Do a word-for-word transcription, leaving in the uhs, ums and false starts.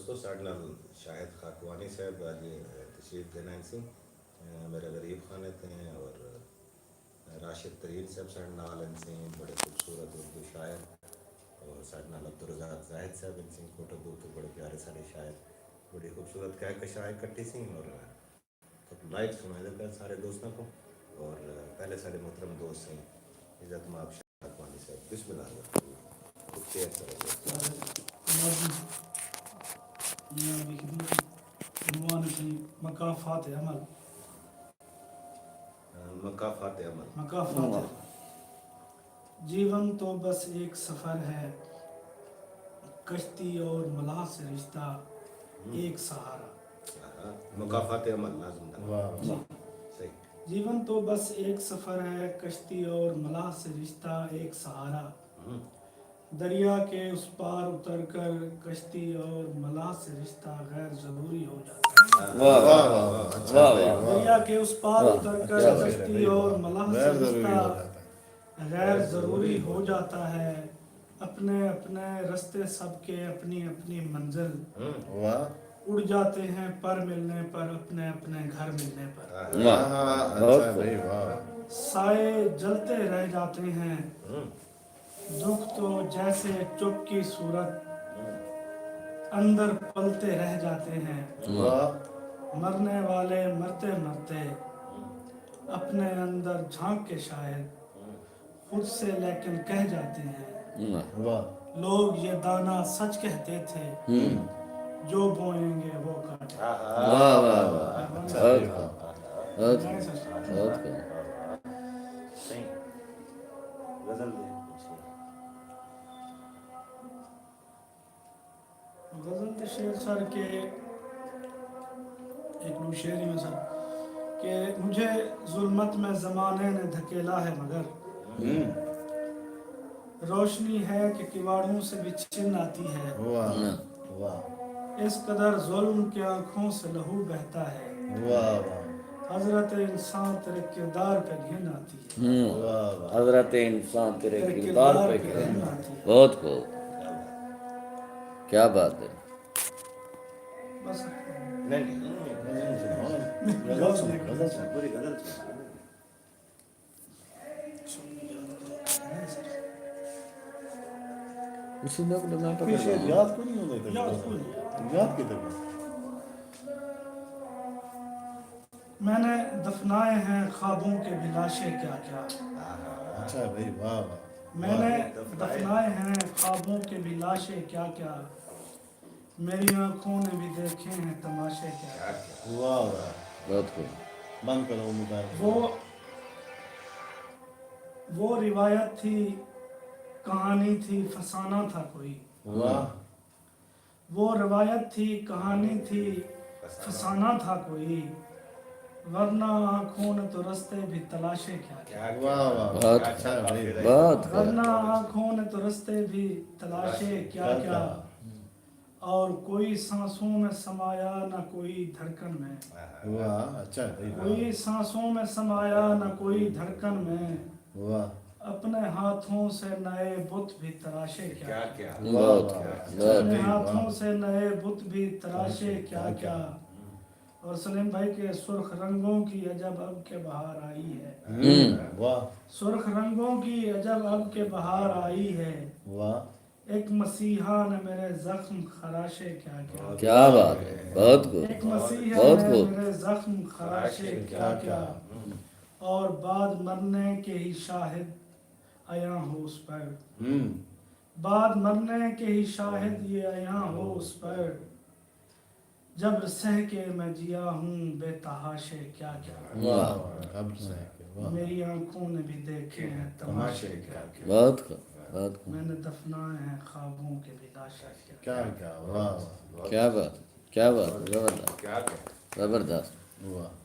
دوستو، ساݙے نال شاہد خاکوانی صاحب اڄ تشریف گھن آئن سی، میرے غریب خانے تے، اور راشد ترین صاحب ساݙے نال ہن سی، بڑے خوبصورت اردو شاعر، اور ساݙے نال عبدالرزاق زاہد صاحب ہن سی، کوٹہ بوت تو بڑے پیارے ساݙے شاعر، بڑی خوبصورت کہکشائے کٹی سی، اور تہاکوں لائیو سݨویندے پئے سارے دوستاں کوں۔ اور پہلے ساݙے محترم دوست سئیں عزت مآب شاہ اکوانی صاحب، بسم اللہ الرحمن الرحیم۔ کجھ شعر سݨیندے۔ ناظم، میاں دی خدمت، عنوان سئیں مکافات عمل۔ مکافات عمل۔ مکافات عمل۔ جیون تو بس ایک سفر ہے، کشتی اور ملاح سے رشتہ ایک سہارا۔ آہا، مکافات عمل لازم تھا۔ واہ، واہ۔ صحیح۔ جیون تو بس ایک سفر ہے، کشتی اور ملاح سے رشتہ ایک سہارا۔ ہوں۔ دریا کے اس پار اتر کر کشتی اور ملاح سے رشتہ غیر ضروری ہو جاتا ہے۔ واہ، واہ، واہ، واہ، اچھا، واہ، واہ۔ دریا کے اس پار اتر کر کشتی اور ملاح سے رشتہ غیر ضروری ہو جاتا ہے۔ غیر ضروری ہو جاتا ہے۔ اپنے اپنے رستے سب کے، اپنی اپنی منزل۔ ہوں۔ واہ۔ اڑ جاتے ہیں پر ملنے پر، اپنے اپنے گھر ملنے پر۔ واہ۔ واہ، واہ، بہت اچھا خوب۔ بھائی، واہ۔ سائے جلتے رہ جاتے ہیں۔ ہوں۔ دکھ تو جیسے چپ کی صورت، ہوں۔ اندر پلتے رہ جاتے ہیں۔ واہ۔ مرنے والے مرتے مرتے، ہوں۔ اپنے اندر جھانک کے شاید، ہوں۔ خود سے لیکن کہہ جاتے ہیں۔ واہ۔ واہ۔ لوگ یہ دانا سچ کہتے تھے، ہوں۔ جو بوئیں گے وہ کاٹیں۔ واہ، واہ، واہ۔ اچھا، بہت واہ۔ خوب، بہت خوب، بہت خوب۔ صحیح۔ غزل دے۔ غزل تے شعر سر کے، ایک ݙو شعر ہی میں سر، کہ مجھے ظلمت میں زمانے نے دھکیلا ہے مگر، ہوں۔ روشنی ہے کہ کواڑوں سے بھی چھن آتی ہے۔ واہ، ہاں۔ واہ۔ اس قدر ظلم کہ آنکھوں سے لہو بہتا ہے۔ واہ، واہ۔ حضرت انسان تیرے کردار پہ گھن آتی ہے۔ ہوں۔ واہ، واہ۔ حضرت انسان تیرے تیرے کردار کردار پہ پہ گھن گھن آتی ہے۔ بہت خوب۔ کیا بات ہے۔ بس۔ نہیں، نہیں، نہیں، غزل سنو، غزل سنو، پوری غزل سنو۔ اس نے اپنے نام پہ کوئی شعر یاد کوئی نہیں ہوتا۔ یاد کوئی نہیں۔ یاد کدھر ہے؟ میں نے دفنائے ہیں خوابوں کے بھی لاشیں کیا کیا۔ اچھا بھائی، واہ، واہ۔ میں نے دفنائے ہیں خوابوں کے بھی لاشیں کیا کیا۔ میری آنکھوں نے بھی دیکھے ہیں تماشے کیا کیا۔ واہ، واہ۔ بہت خوب۔ بند کرو مبارک۔ وہ، وہ روایت تھی، کہانی تھی، فسانہ تھا کوئی۔ واہ۔ وہ روایت تھی، کہانی تھی، فسانہ تھا کوئی، ورنہ آنکھوں نے تو رستے بھی تلاشے کیا کیا۔ واہ، واہ، واہ۔ بہت، اچھا بھائی۔ بہت۔ ورنہ آنکھوں نے تو رستے بھی تلاشے کیا کیا۔ اور کوئی سانسوں میں سمایا نہ کوئی دھڑکن میں۔ واہ، اچھا بھائی، واہ۔ کوئی سانسوں میں سمایا نہ کوئی دھڑکن میں۔ واہ۔ اپنے ہاتھوں سے نئے بت بھی تراشے کیا کیا۔ واہ، واہ، واہ۔ اچھا بھائی، واہ۔ اپنے ہاتھوں سے نئے بت بھی تراشے کیا کیا۔ اور سلیم بھائی کے سرخ رنگوں کی عجب اب کے بہار آئی ہے۔ ہوں۔ واہ۔ سرخ رنگوں کی عجب اب کے بہار آئی ہے۔ واہ۔ ایک مسیحا نے میرے زخم خراشے کیا کیا۔ کیا بات ہے، بہت خوب۔ ایک مسیحا نے میرے زخم خراشے کیا کیا۔ اور بعد مرنے کے ہی شاہد عیاں ہو اس پر۔ ہوں۔ بعد مرنے کے ہی شاہد یہ عیاں ہو اس پر۔ جبر سہ کے میں جیا ہوں بے تحاشے کیا کیا۔ واہ۔ جبر سہ کے، واہ۔ میری آنکھوں نے بھی دیکھے ہیں تماشے کیا کیا۔ بہت خوب، بہت خوب۔ میں نے دفنائے ہیں خوابوں کے بھی لاشیں کیا کیا۔ کیا، واہ، واہ۔ کیا بات، کیا بات، زبردست۔ زبردست۔ واہ۔